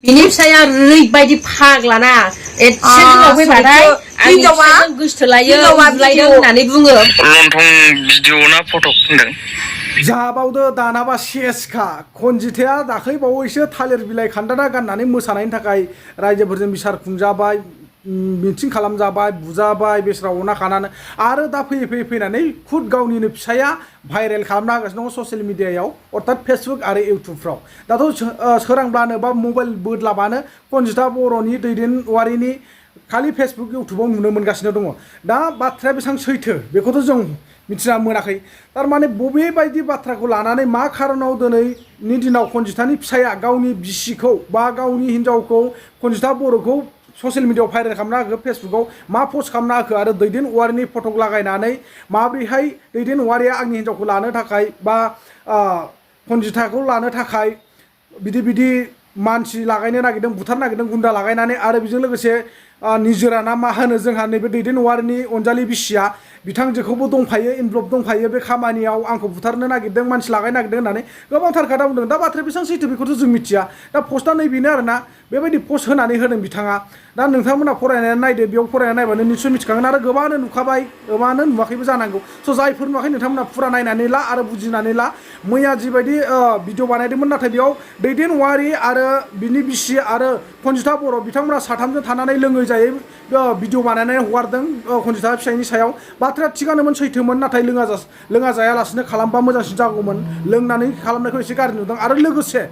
बिनि फिसाया ओरैबायदि फाग्लाना एसे गोलाव फैबाथाय आंनि फिसाजों गोसथोलायो बुलायदों होननानै बुङो। लंथं भिडिअ ना फट' होनदों जाबावदो दानाबा सेसखा खनजिथाया दाख्लैबावैसो थालिर बिलाइ खान्दाना गाननानै मोसानायनि थाखाय रायजोफोरजों बिसार खुंजाबाय मिटिं खालामजाबाय बुजाबाय बेसरा अना खानानै आरो दा फैयै फैनानै खुद गावनिनो फिसाया भाइरेल खालामना होगासिनो दङ ससियेल मिडियायाव अर्थात फेसबुक आरो इउटुबफ्राव दाथ' सोरांब्लानो बा मबाइल बोदलाबानो खनजिथा बर'नि दैदेनवारिनि खालि फेसबुक इउटुबाव नुनो मोनगासिनो दङ। दा बाथ्राया बेसेबां सैथो बेखौथ' जों मिथिना मोनाखै थारमाने बबे बायदि बाथ्राखौ लानानै मा खारनाव दिनैनि दिनाव खनजिथानि फिसाया गावनि बिसिखौ बा गावनि हिनजावखौ खनजिथा बर'खौ ससियेल मिडियायाव भाइरेल खालामना होखो फेसबुकाव मा पस्ट खालामना होखो आरो दैदेनवारिनि फटक लागायनानै माब्रैहाय दैदेनवारिया आंनि हिनजावखौ लानो थाखाय बा खनजिथाखौ लानो थाखाय बिदि मानसि लागायनो नागिरदों बुथारनो नागिरदों गुन्दा लागायनानै आरो बेजों लोगोसे निजोरा ना मा होनो जोंहा नैबे दैदेनवारिनि अनजालि बिसिया बिथांजोखौबो दंफायो इनभल्भ दंफायो बे खामानियाव आंखौ बुथारनो नागिरदों मानसि लागायनो नागिरदों होननानै गोबांथार खोथा बुंदों। दा बाथ्राया बेसेबां सैथो बेखौथ' जों मिथिया। दा पस्टआ नैबेनो आरोना बेबायदि पस्ट होनानै होदों बिथाङा। दा नोंथांमोना फरायनानै नायदो बेयाव फरायनानै नायबानो निस्सय मिथिखागोन आरो गोबाङानो नुखाबाय गोबाङानो नुवाखैबो जानांगौ। स' जायफोर नुवाखै नोंथांमोना फुरा नायनानै ला आरो बुजिनानै ला मैया जिबायदि भिडिअ बानायदोंमोन नाथाय बेयाव दैदेनवारि आरो बिनि बिसि आरो खनजिथा बर' बिथांमोना साथामजों थानानै लोङै जायै भिडिअ बानायनानै हगारदों खनजिथा फिसायनि सायाव बाथ्राया थिगानोमोन सैथोमोन नाथाय लोङा जायालासिनो खालामबा मोजांसिन जागौमोन लोंनानै खालामनायखौ एसे गाज्रि नुदों आरो लोगोसे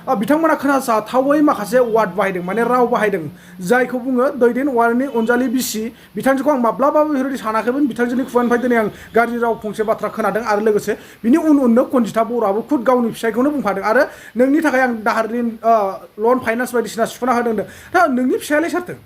बिथांमोना खोनाजाथावै माखासे वार्ड बाहायदों माने राव बाहायदों जायखौ बुङो दैदेनवारिनि अनजालि बिसि बिथांजोखौ आं माब्लाबाबो बेफोरबायदि सानाखैमोन बिथांजोनि खुगानिफ्राय दिनै आं गाज्रि राव फंसे बाथ्रा खोनादों आरो लोगोसे बिनि उननो खनजिथा बर'आबो खुद गावनि फिसायखौनो बुंफादों आरो नोंनि थाखाय आं दाहारनि लन फाइनान्स बायदिसिना सुख'ना होदों दा नोंनि फिसायालाय सोरथो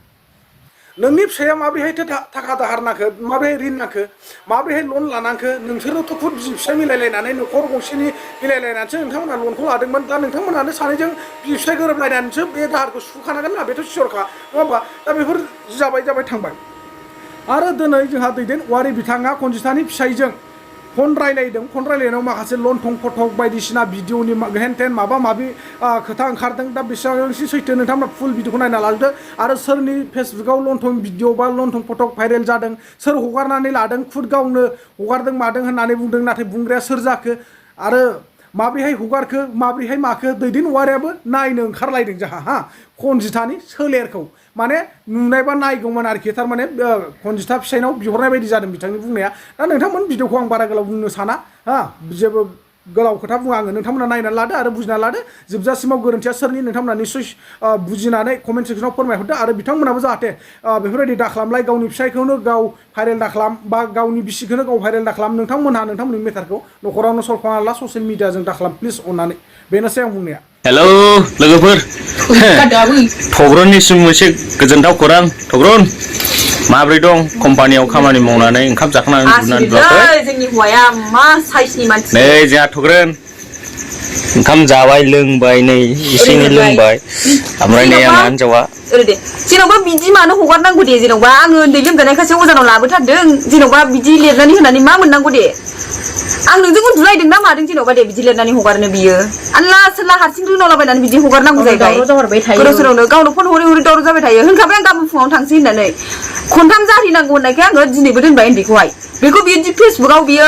नोंनि फिसाया माबोरैहाय थाखा दाहार नाखो माबोरैहाय रिन नाखो माबोरैहाय लन लानांखो नोंसोरोथ' खुद बिसि फिसाय मिलायलायनानै न'खर गंसेनि मिलायलायनानैसो नोंथांमोना लनखौ लादोंमोन दा नोंथांमोनानो सानैजों बिसि फिसाय गोरोबलायनानैसो बे दाहारखौ सुखानांगोन ना बेथ' सियरखा नङा होमबा दा बेफोर जाबाय थांबाय आरो दिनै जोंहा दैदेनवारि बिथाङा खनजिथानि फिसायजों फन रायलायनायाव माखासे लंथं फटक बायदिसिना भिडिअनि हेन टेन माबा माबि खोथा ओंखारदों दा बेसेबांसो सैथो नोंथांमोना फुल भिडिअखौ नायना लाजोबदो आरो सोरनि फेसबुकाव लंथं भिडिअ बा लंथं फटक भाइरेल जादों सोर हगारनानै लादों खुद गावनो हगारदों मादों होननानै बुंदों नाथाय बुंग्राया सोर जाखो आरो माबोरैहाय हगारखो माबोरैहाय माखो दैदेनवारियाबो नायनो ओंखारलायदों जोंहा हा खनजिथानि सोलेरखौ माने नुनायबा नायगौमोन आरोखि थारमाने खनजिथा फिसायनाव बिहरनाय बायदि जादों बिथांनि बुंनाया दा नोंथांमोन भिडिअखौ आं बारा गोलाव बुंनो साना हा जेबो गोलाव खोथा बुङा आङो नोंथांमोना नायनानै लादो आरो बुजिना लादो जोबजासिमाव गोरोन्थिया सोरनि नोंथांमोना निस्सय बुजिनानै कमेन्ट सेक्सनाव फोरमायहरदो आरो बिथांमोनाबो जाहाथे बेफोरबायदि दाखालामलाय गावनि फिसायखौनो गाव भाइरेल दाखालाम बा गावनि बिसिखौनो गाव भाइरेल दाखालाम नोंथांमोनहा नोंथांमोननि मेटारखौ न'खरावनो सल्भ खालामना ला ससियेल मिडियाजों दाखालाम प्लिज अननानै बेनोसै आं बुंनाया। हेलौ लोगोफोर थग्रननिसिम मोनसे गोजोनथाव खौरां थग्रन माब्रै दं कम्पानियाव खामानि मावनानै ओंखाम जाखांनानै उन्दुनानै दुवाखै जोंनि हौवाया मा साइसनि मानसि नै जोंहा थग्रन ओंखाम जाबाय लोंबाय नै एसे लोंबाय ओमफ्राय नै आंना हिनजावा दे जेन'बा बिदि मानो हगारनांगौ दे जेन'बा आङो उन्दै लोमजानायखासो अजानाव लाबोथारदों जेन'बा बिदि लिरनानै होनानै मा मोननांगौ दे आं नोंजों उन्दुलायदों ना मादों जेन'बा दे बिदि लिरनानै हगारनो बियो आल्ला सोल्ला हारसिं रोंलाबायनानै बिदि हगारनांगौ जाहैबाय गोदाव सोरावनो गावनो फन हरै दावराव जाबाय थायो होनखाबाय आं गाबोन फुङावनो थांसै होननानै खनथाम जाहैनांगौ होननायखाय आङो दिनैबो दोनबाय उन्दैखौहाय बेखौ बिदि फेसबुकाव बियो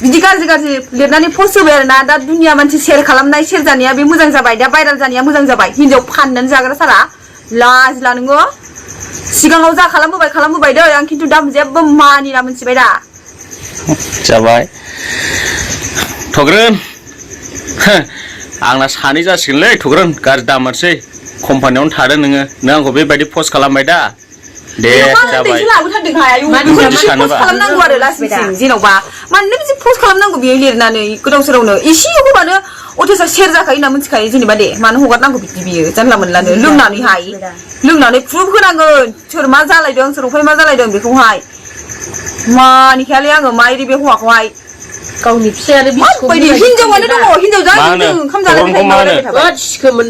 बिदि गाज्रि लिरनानै पस्ट होबाय आरोना दा दुनिया मानसि शेयार खालामनाय शेयार जानाया बे मोजां जाबाय दा भाइरेल जानाया मोजां जाबाय हिनजाव फाननानै जाग्रा सारा लाजिला नोङो सिगाङाव जा खालामबोबाय दै आं खिन्थु दा जेबो मानिला मोनथिबाय दा जाबाय थग्रन आंना सानै जासिगोनलै थग्रन गाज्रि दामारसै कम्पानियावनो थादों नोङो नों आंखौ बेबायदि पस्ट खालामबाय दा दे जाबाय खालामनांगौ आरो लासिं जेन'बा मानो बिदि पस्ट खालामनांगौ बियो लिरनानै गोदाव सोरावनो एसे होबानो अथेसा शेयार जाखायो होनना मिथिखायो जेनेबा दे मानो हगारनांगौ बिदि बियो जानला मोनलानो लोंनानै प्रुफ होनांगोन सोर मा जालायदों सोर अफाय मा जालायदों बेखौहाय मानिखायालै आङो माइरि बे हौवाखौहाय गावनि फिसायानो बिसिखौ माबायदि हिनजावानो दङ हिनजावजों आंजों ओंखाम जानानै थाबाय सिखोमोन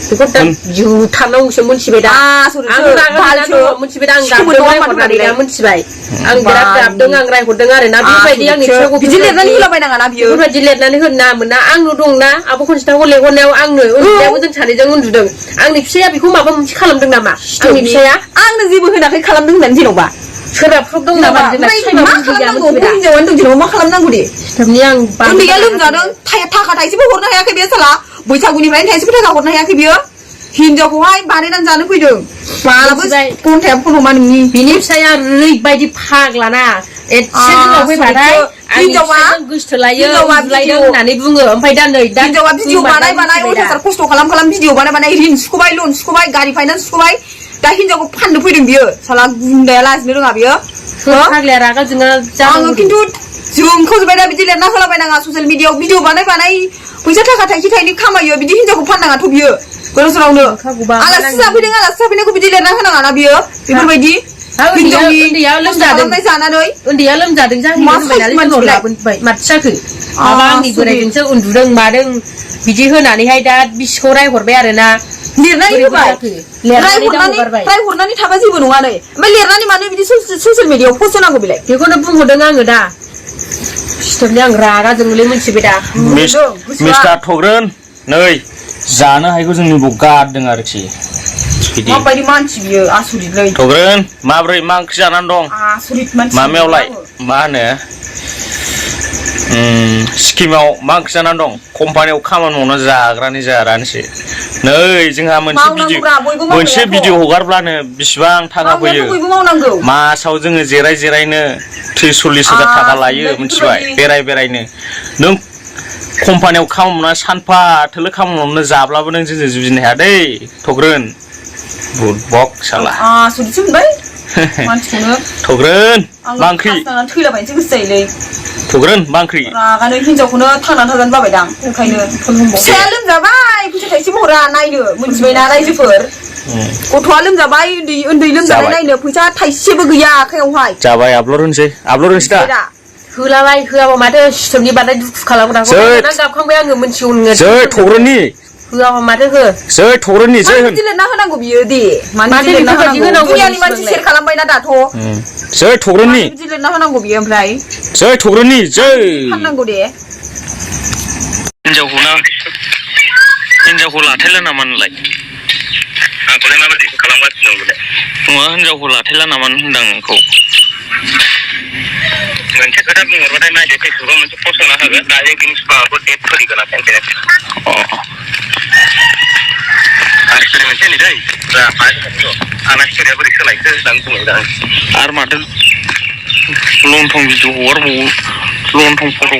बेखौ दा जुथानावसो मोनथिबाय दा आं रागा मोनथिबाय दा आं गाबदों रायहरनानै दा मोनथिबाय आं बिराद गाबदों आं रायहरदों आरोना बेबायदि आंनि फिसाखौ बिदि लिरनानै होलाबायनाङा ना बियो बेफोरबायदि लिरनानै होनामोन ना आंनो दंना आब' खनजिताखौ लेंहरनायाव आंनो उन्दुनायावबो जों सानैजों उन्दुदों आंनि फिसाया बेखौ माबा मोनसे खालामदों नामा आंनि फिसाया आंनो जेबो होनाखै खालामदों होननानै जेन'बा सोरबाफोर दं नामा जोंना मा खालामनांगौ हिनजावानो दं जेन'बा मा खालामनांगौ दे सिथोबनि आं उन्दैया लोमजादों थाखा थाइसेबो हरनो हायाखै बेयो साला बैसागुनिफ्रायनो थाइसेबो थाखा हरनो हायाखै बियो हिनजावखौहाय बानायनानै जानो फैदों मालाबो घन्टाया फन हमा नोंनि बिनि फिसाया ओरैबायदि फाग्लाना एसे जोंनाव फैबाथाय हिनजावा गोसथोलायो उन्दुलायदों होननानै बुङो ओमफ्राय दा नै दा हिनजावा भिडिअ बानाय अयथासार खस्थ' खालाम भिडिअ बानाय रिन सुख'बाय लन सुख'बाय गारि फाइनान्स सुख'बाय दा हिनजावखौ फाननो फैदों बियो साला गुन्दाया लाजिनो रोङा बियो फाग्लाया रागा जोङो आङो खिन्थु जोंखौजोबबाय दा बिदि लिरना होलाबायनाङा ससियेल मिडियाआव भिडिअ बानाय फैसा थाखा थाइसे थाइनै खामायो बिदि हिनजावखौ फाननाङाथ' बियो गोदाव सोरावनो आलासि जाफैनायखौ बिदि लिरना होनाङा ना बियो बेफोरबायदि उन्दैया लोमजादों जाहैबाय लाबोबाय माथो जाखो माबा आंनि बोराइजोंसो उन्दुदों मादों बिदि होनानैहाय दा बिसिखौ रायहरबाय आरोना लिरनानै होबाय रायहरनानै थाबा जेबो नङा नै ओमफ्राय लिरनानै मानो बिदि ससियेल मिडियाआव पस्ट होनांगौ बेलाय बेखौनो बुंहरदों आङो दा सिथोबनि आं रागा जोंलै मोनथिबाय दा मिस्टार थग्रोन नै जानो हायैखौ जोंनि बाव गारदों आरोखि माबायदि मानसि बियो आसरितलै थग्रोन माब्रै मा ओंख्रि जानानै दं आसरित मानसि मामायावलाय मा होनो सिक्किमाव मा ओंख्रि जानानै दं कम्पानियाव खामानि मावना जाग्रानि जाग्रानिसो नै जोंहा मोनसे भिडिअ हगारब्लानो बिसिबां थाखा फैयो मासाव जोङो जिरायनो 30-40 हाजार थाखा लायो मिथिबाय बेरायनो नों कम्पानियाव खामानि मावना सानफा थोलो खामानि मावना जाब्लाबो नों जोंजों जुजिनो हाया दै थग्रोन बुदबक साला आसरितसो मोनबाय मानसिखौनो थग्रोन मा ओंख्रि थैलाबायनोसो गोसो जायोलै थग्रोन मा ओंख्रि रागानो हिनजावखौनो थांनानै थाजानो बाबायदां ओंखायनो फिसाया लोमजाबाय फैसा थाइसेबो हरा नायनो मोनथिबायना रायजोफोर गथ'आ लोमजाबाय उन्दै लोमजानाय नायनो फैसा थाइसेबो गैया आखायावहाय जाबाय आपल'ड होनोसै दा होलाबाय होआबा माथो सिथोबनि बांद्राय दुखु खालामग्राखौ गाबखांबाय आङो मोनथिगौ नोङो जै थग्रोननि होआबा माथो हो जै थग्रोननि जै होन बिदि लिरना होनांगौ बियो दे मानो लिरना होनांगौ दुनियानि मानसि शेयार खालामबायना दाथ' जै थग्रोननि बिदि लिरना होनांगौ बियो ओमफ्राय जै थग्रोननि जै फाननांगौ दे हिनजावखौ लाथायला नामा नोंलाय आंखौलाय माबायदि खालामगासिनो दं नङा हिनजावखौ लाथायला नामा होनदां नोंखौ मोनसे खोथा बुंहरबाथाय नायदो फेसबुकाव मोनसे पस्ट होना होगोन दायो माबाखौ डेट फैगोन आं स्ट'रि मोनसे नै दै आंना स्ट'रिया बोरै सोलायखो होननानै बुंबाय आरो माथो लंथं भिडिअ हगारबावो लंथं फट'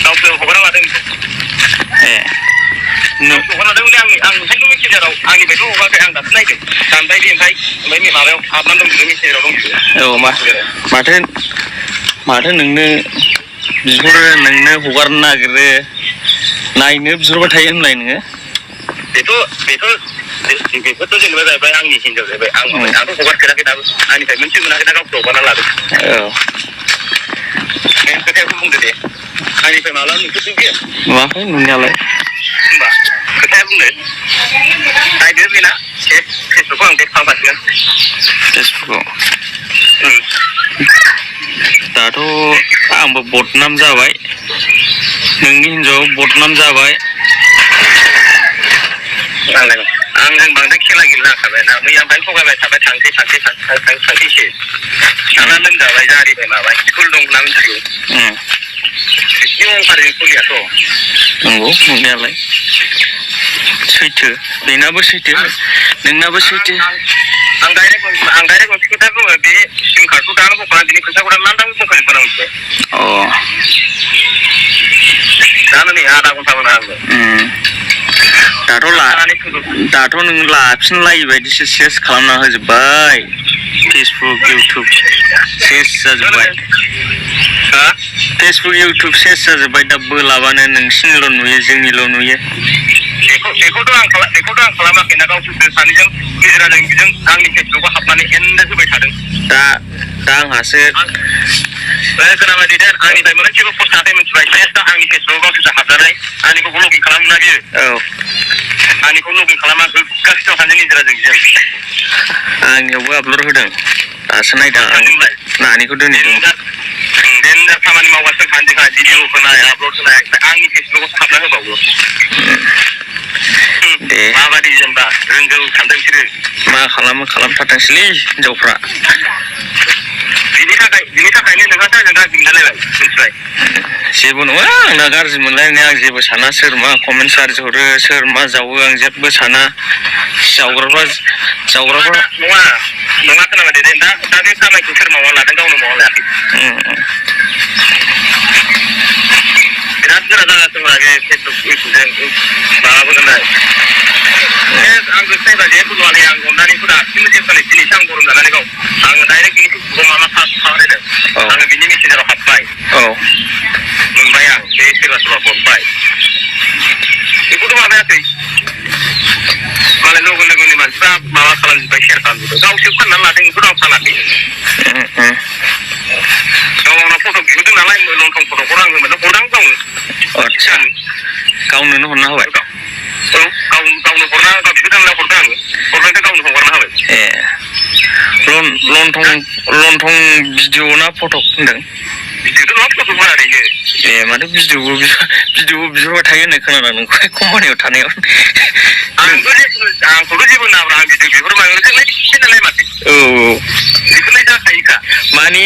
गावसोर हगारा लादों ए हगारा लादों आं ओंखायनो मेसेन्जाराव आंनिफ्रायथ' हगाराखै आं दासो नायदों दानबाय दे ओमफ्राय माबायाव हाबनानै दंजोबो मेसेन्जाराव दंजोबो औ माथो नोंनो बिहरो नोंनो हगारनो नागिरो नायनो बिहरबाय थायो होनलाय नोङो बेफोरथ' जेनेबा जाहैबाय आंनि हिनजाव जाहैबाय आंथ' हगारफेराखै दाबो आंनिफ्राय मोनसे मोनाखै दा गावसोर हगारना लादों औ खोथायाखौ बुंदो दे आंनिफ्राय माब्ला नुखोसो बियो नुवाखै नुनायालाय होमबा खोथाया बुंदो नायदो बेना फेसबुकखौ आं डेट खालामगासिनो फेसबुकआव दाथ' आंबो बदनाम जाबाय नोंनि हिनजाव बदनाम जाबाय आंजों बांद्राय खेला गेलेनो नांखाबाय ना मैयानिफ्रायनो थगायबाय थाबाय थांसैसो दाना लोमजाबाय जारिबाय माबाय स्कुल दं होनना मिथिगौ बिसिनि अंखारजों सोलियाथ' नंगौ नंनायालाय सैथो बेनाबो सैथो नोंनाबो सैथो आं डाइरेक्ट मोनसे खोथा बुङो बे सिम कार्डखौ दानो बख'ना बिनि खोथाखौ दा लांदां बख'जोबगोन आं मिथिबाय दानो नै आधा घन्टाबो नांगौ दाथ' नों लाफिनलायै बायदिसो सेस खालामना होजोब्बाय फेसबुक इउटुब सेस जाजोब्बाय फेसबुक इउटुब सेस जाजोब्बाय दा बोलाबानो नोंसिनिल' नुयो जोंनिल' नुयो बेखौथ' आं खालामाखैना गावसोर सानैजों गेजेराजों बिजों आंनि फेसबुकआव हाबनानै एन्ड होबाय थादों दा आंहासो खोनाबाय देदेर आंनिफ्राय मोनसेबो पस्ट थायाखै मिथिबाय सेसथा आंनि फेसबुकाव गावसोरसो हाबनानै आंनिखौ लगिन खालामना बियो आंनिखौ लगिन खालामा गासिबो थांजों निजिरा जों आंनियावबो आपलड होदों दासो नायदों नानिखौ दोनैदों देनजार खामानि मावगासिनो थानजोंहा भिडिअ होनाय आपलड होनाय आंनि फेसबुकावसो हाबना होबावो दे माबादि जेनेबा रोंगौ सानदों बिसोरो मा खालामथारथोंसैलै हिनजावफ्रा बिनि थाखायनो नोंहा आंजों गाज्रि मोनलायबाय मिथिबाय जेबो नङा आंना गाज्रि मोनलायनाय आं जेबो साना सोर मा कमेन्ट चार्ज हरो सोर मा जावो आं जेबो साना जावग्राफ्रा नङा खोनाबाय दे दा बे खामानिखौ सोर मावा लादों गावनो मावा लायाखै बिराद गोरा जागासिनो बे फेसबुक इउटुबजों माबाबोनाय आंबो साइबा जेबो नङालै आं अननानैखौ दासिमबो जेबो दिनैसो आं गरम जानानै गाव आङो डाइरेक्ट बिनि फेसबुकाव माबा खालामदों आङो बिनि मेसेन्जाराव हाबबाय मोनबाय आं बे सोरबा हरबाय बेखौथ' माबायाखै मालाय लोगोनि मानसिफ्रा माबा खालामजोब्बाय शेयार खालामजोब्बाय गावसो फाननानै लादों बेखौथ' आं फानाखै गावनाव फट' बिहरदों नालाय लंथं फट'खौ आङो मोनदों हरदां गावनो हरना होबाय गावनो हरना गाव बिहरदों नालाय हरदों आङो हरनायनिफ्राय गावनो हगारना होबाय लंथं भिडिअ ना फट' होनदों भिडिअथ' नङा फट'खौ ओरैनो माथो भिडिअबो बिहरबाय थायो होननाय खोनादों नोंखौ कम्पानियाव थानायाव आंखौथ' जेबो नाब्रा आं भिडिअ बिहरबाय ओरैनो नालाय माथो बेफोरलाय जाखायोखा माने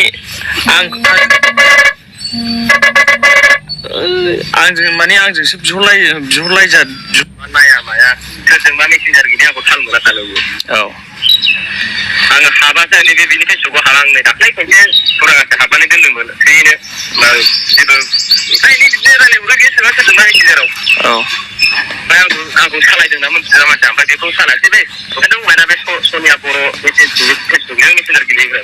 आंजोंसो बिहरलायजा नाया माया सोरजोंबा मेसेन्जार गैया आंखौ थाल मोना थालोबो आङो हाबासो नैबे बिनि फेसबुकाव हाबा आं नै दाख्लै खनसे फुरागासे हाबनानै दोन्दोंमोन बेनो जेबो बिदिनो रायलायहरो बेयो सोरबा सोरजोंबा मेसेन्जाराव ओमफ्राय आंखौ सालायदोंना मोनथिया मानसिया ओमफ्राय बेखौ सालायासै बे ओंखायनो बुंबायना बे सनिया बर' फेसबुकजों मेसेन्जार गेलेग्रा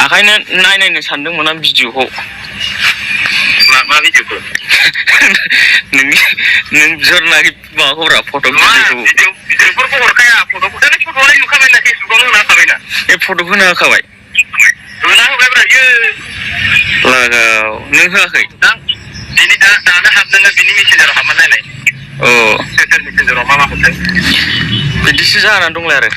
ओंखायनो नायनो सानदोंमोन आं भिडिअखौ मा भिडिअखौ नों बिहरनाखै माबाखौब्रा फट' भिडिअफोरखौ हरखाया फट'खौलाय नुखाबायना फेसबुकावनो होना होखाबायना बे फट'खौ होना होखाबाय होना होबायब्रा इयो लागाव नों होआखै बिनि दानो हाबदोंना बिनि मेसेन्जाराव हाबना नायलाय सोर मेसेन्जाराव मा हरदों बिदिसो जानानै दंलाय आरो